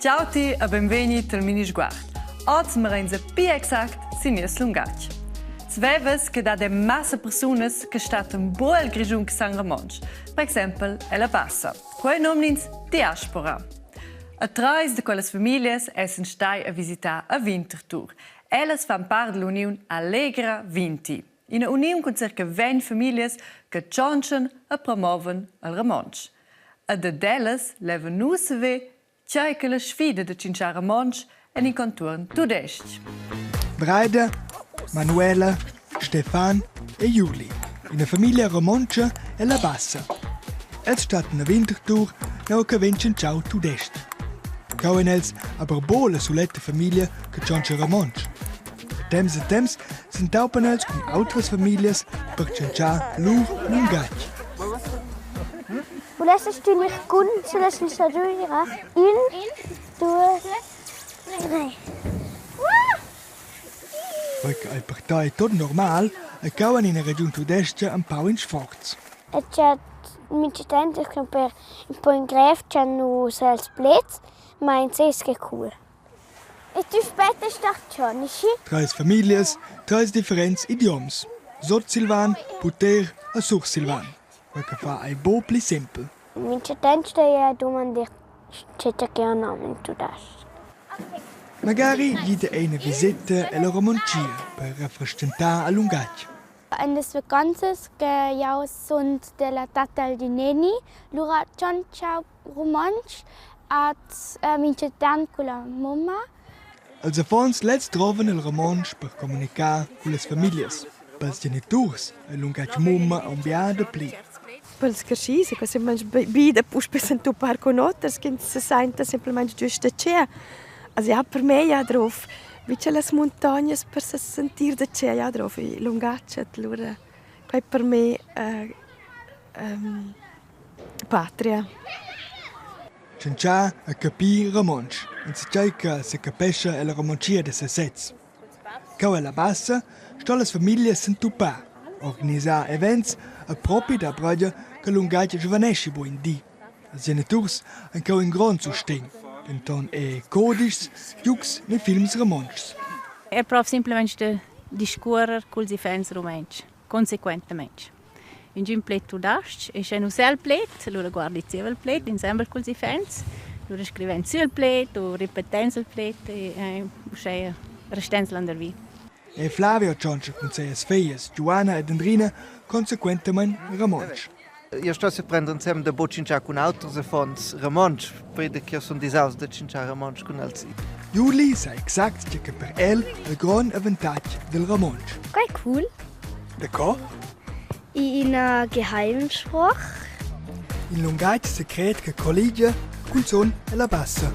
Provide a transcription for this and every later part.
Ciao ti e benvegni tal Minisguard. Oz marenza pi exact sin nies lungatg. Svevas che dat massa persunas che stattan buc el Grischun che san romontsch, per exempel ella Bassa. Quei nomn'ins diaspora. A treis de quellas familias essen stai a visitar a Winterthur. Ellas fan part dell'uniun Allegra Vinti. Ina uniun cun circa 20 familias che tschontschan e promovan il romontsch. E dad ellas levan nus saver tgei che la sfida da tschintschar romontsch en in contuorn tudestg. Braida, Manuela, Stefan e Juli, ina famiglia romontscha ella Bassa. Els stattan a Winterthur, nua che vegn tschintschau tudestg. Cheu ein els aber buca la suletta famiglia che tschontscha romontsch. Da temps a temps s'entaupan els cun autras famiglias per tschantschar lur lungatg. Vulessas tü gnir cun sulla slischadüra? Ün, duos, tre. Quei che ei per tei tot normal e cheu en ina regiun tudestga empau in sforz. E cha minchatant es per ün po ün grev cha nu sa ils pleds, ma insè es que cool. E tü spettast darcheu, nischi? Treis famiglias, treis differents idioms. Sotsilvan, puter e sursilvan. Quei che fa ei buc pli sempel. Minchatant stoi dumandir che cha que ho nom in tudas-ch. Magari gida ei ina viseta ella Romontschia per refrestgentar al lungatg. En las vacanzas che jau sun della tatta al di neni, lura tschantschau Romontsch ad minchatant culla mumma. Els affons lezs drovan il romontsch per communicar cullas famiglias. Pels geniturs ei lungatg mumma aunc bia dapli. Pels crescis è quasi bi da puspei s'entupar cun oters ch'ins sesenta semplamein giust a tgea. Also ja, per me ja drov vi che las muntognas per se sentir da tgea ja drov il lungatg et lura quei per me Patria. Tschintschar e capir romontsch, enzatgei che secapescha ella romontschia da sesez. Cheu ella bassa sto las famiglias s'entupar, organisar events e propi da bregia che lungatg svaneschi buc in di. Als geniturs ein cheu in grond sustegn, denton era codischs, giugs ne films romontschs. Er prov simplemente de discuorrer culs iffaunts rumantsch, consequentemente. Üngün pled tudas-ch e sche nu sä il pled, lura guardi zieva il pled insembel culs iffaunts, lura scrivains sü il pled u ripetains il pled e uschea restains landervi. E Flavio tschontscha cun sias feglias Giuanna ed Andrina consequentamein romontsch. Io sto prender insem da buc tschintschar cun auters affons romontsch, perché che sun disaus da tschintschar romontsch cun els. Juli sa exact tge che per el il grond avantatg del romontsch. Quai cool. D'accord? Ina Geheimspruch. In lungatg secret che colligia cunzun ella bassa.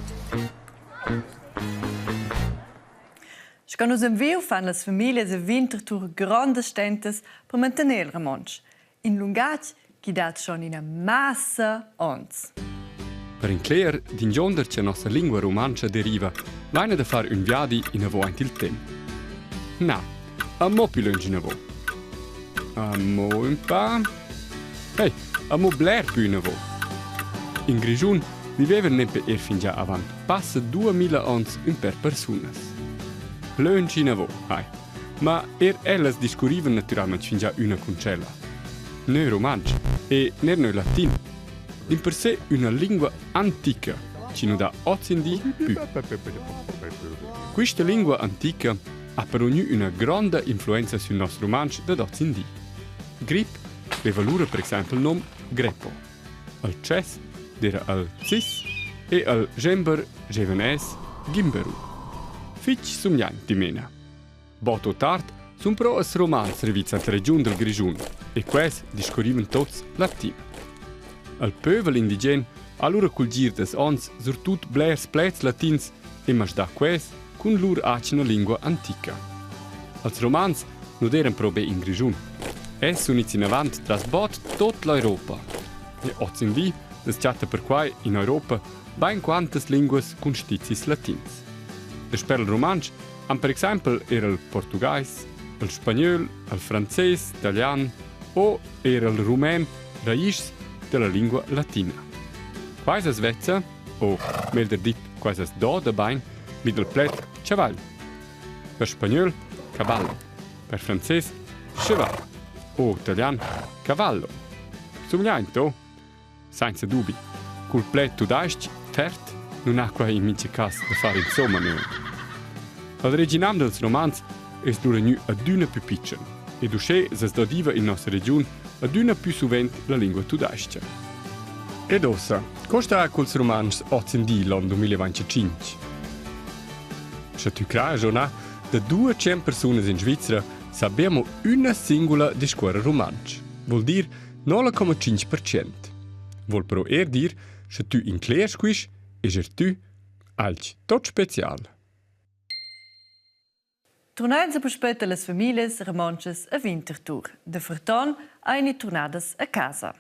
Sco nus enviu fan las famiglias a Winterthur grondas stentas per mantener il romontsch. In lungatg chi dat schon ina massa ons. Per incler d'ingionder cha nossa lingua rumantscha deriva, vaina da far ün viadi inavo aint il temp. Na, amo pü lönch inavo. Amo ün pa. Hey, amo bler pü inavo. In Grischun vivevan nempe eir fingià avant passa 2000 ons ün per persunas. Lönch inavo, hai. Ma eir ellas discurrivan natüralmaing fingià üna cun tschella. Nö rumantsch e neir nö latin. Dimpersè üna lingua antica chi nu dà hozindi pü. Quista lingua antica ha però gnü üna gronda influenza sün nos rumantsch dad hozindi. Grip veva lura per exaimpel nom greppo. Al tschess d'eira al cis e al dschember gievan es gimberu. Fich sumgliaint dimena. Bod o tard sun però els romans rivits ant la regiun dal Grischun e quels discurrivan tots latin. Al pövel indigen ha lura cul gir dels ons surtut blers pleds latins e masdà quels cun lur atgna lingua antica. Als romans nu d'eiran però be in Grischun. Els sun its inavant tras bod tot l'Europa. E hozindi as chatta perquai in Europa bainquantas linguas cun stizis latins. Dasper il rumantsch han per exaimpel eir il portugais, il spagnöl, il frances, talian o eir il rumen ragischs da la lingua latina. Quai as vezza, o meglder dit, Quai as doda bain vi dal pled chavagl. Per spagnöl caballo, per frances cheval o talian cavallo. Sumgliaint, o? Sainza dubi. Cul pled tudais-ch Pferd nun ha quai in mincha cas da far insomma nöglia. Al reginam dals Romans es lura gnü adüna pü pitschen ed uschè s'as dodiva in nossa regiun adüna pü suvent la lingua tudais-cha. Ed uossa, co sta culs Rumantschs hozindi l'on 2025? Scha tü craja o na, da 200 persunas in Svizra sabbiamo üna singula discuorrer rumantsch. Vuol dir 0,5%. Vuol però eir dir, scha tü inclegiast quist, es eir tü alch tot special. Turnains a puspei las famiglias romontschas a Winterthur. Da ferton ein turnadas a casa.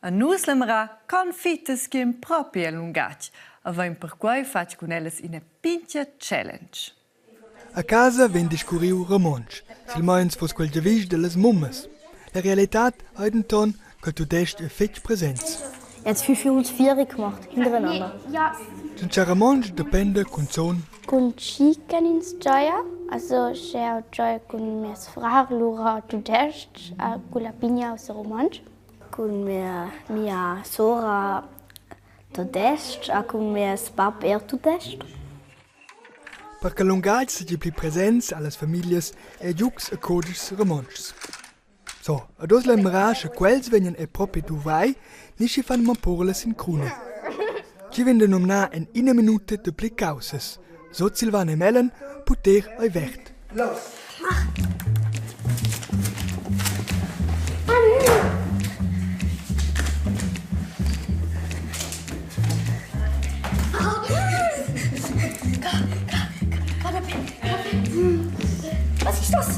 A nus lemera con fitas che ein propi el lungatg, havein perquei fatg cun ellas ina pintga challenge. A casa vegn discurriu romontsch, silmeins fuss quel giavisch dallas mummas. La realitad ei denton che tudestg ei fetg presents. Jetzt fünf Minuten vier gemacht hintereinander. Tschintschar romontsch dependa cunzun Cun tgi ch'en ins gioia? Also sch'jeu gioi cun mes frar lura tudestg, cun la pigna ussa romontsch. Cun mia, mia sora tudestg e cun mes bab er tudestg. Per che lungatg seigi pli presents allas famiglias ei giugs e cudischs romontschs. So, ed oz lein mirar sche quels vegnan ei propi duvrai ni schi fan mo purlas in cruna. Chi vegn da numnar en ina minuta dapli caussas? Sot Silvana Mellen, puter ei verd. Los! Was ist das?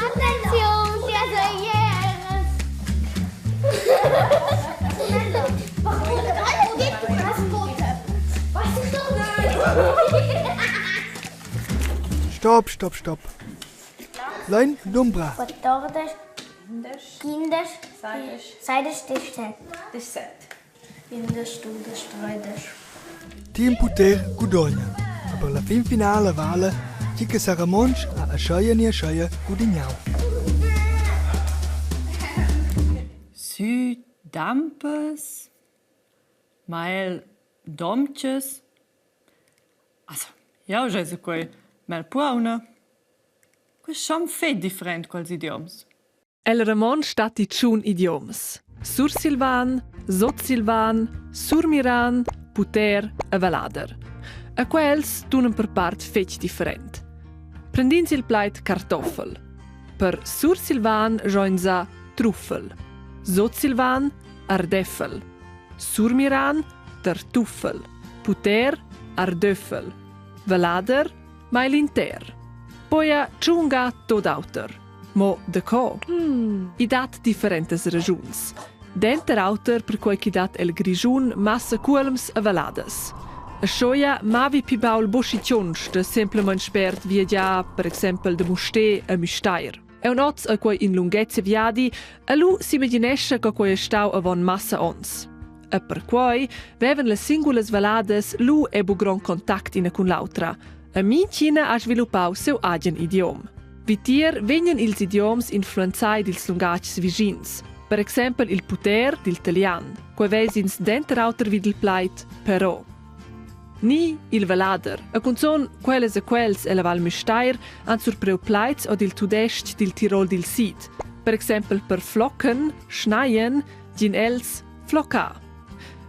Attenziun, Stopp, stopp, stopp. Lein dumbrar. 14, 15, 16, 17. Indesch, dudesch, treidesch. Team Puter gudogna. Aber la fin finala vala chi che sa romontsch ha ascheia ni ascheia gudignau. Sü dampes, ma el domches. Also, jau jeu quei melpuauna. Quei schon fetg different quels idioms. El romontsch datti tschun idioms: sursilvan, sutsilvan, surmiran, puter e vallader. E quels tunan per part fetg different. Prendins il plaid kartoffel. Per sursilvan joinsa truffel, sutsilvan ardeffel, surmiran tartuffel, puter ardöffel, vallader mailinter. Poia tschunga tot auter. Mo daco? I dat differentas regiuns. Denter auter perquei ch'i dat el Grischun massa cuolms e valladas. A Schoia mavi pi baul buca tschunsch da semplamein spert viagiar per exempel da Mustér a Müstair. Aunc oz ei quei in lunghezia viadi e lu s'imaginescha co quei ei stau avon massa onns. E perquei vevan las singulas valladas lu e bu grond contact ina cun l'autra. E mintgina ha sviluppau siu agen idiom. Vitier vegnan ils idioms influenzai dils lungatgs vischins, per exempel il puter dil talian, quei ves'ins denter auter vid il plaid però. Ni il vallader, e cunzun quellas e quels ella Val Müstair han surpriu plaids od il tudestg dil Tirol dil Sid, per exempel per flocken, schneien, gin els floccar.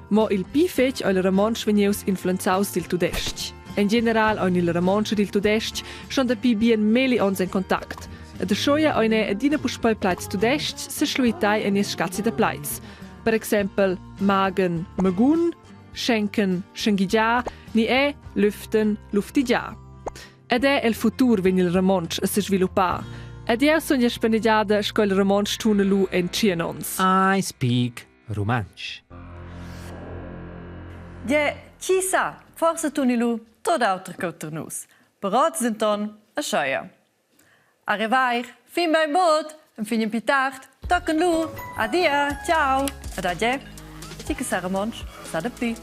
Mo il pli fetg ei il romontsch vegnius influenzaus dil tudestg. En general ein il romontsch ed il tudestg schon dapi bien melli onns en contact. Ed aschia ein ei adina puspei plaids tudestgs seschluitai en nies scazi da plaids. Per exempel Magen, Magun, Schenken, Schengigiar ni è Lüften, Luftigiar. Ed è el futur vegn il romontsch a sesviluppar. Ed jeu sun gia spanegiada sco il romontsch tuna lu en tschien onns. I speak Rumantsch. Gie, chi sa, forsa tuni lu tot auter che nus. Però denton ascheia. A revair, fin bainbod, enfin in pli tard, tochen lu, adia, ciao, ed adieu. Ti che sa romontsch, sa dapli.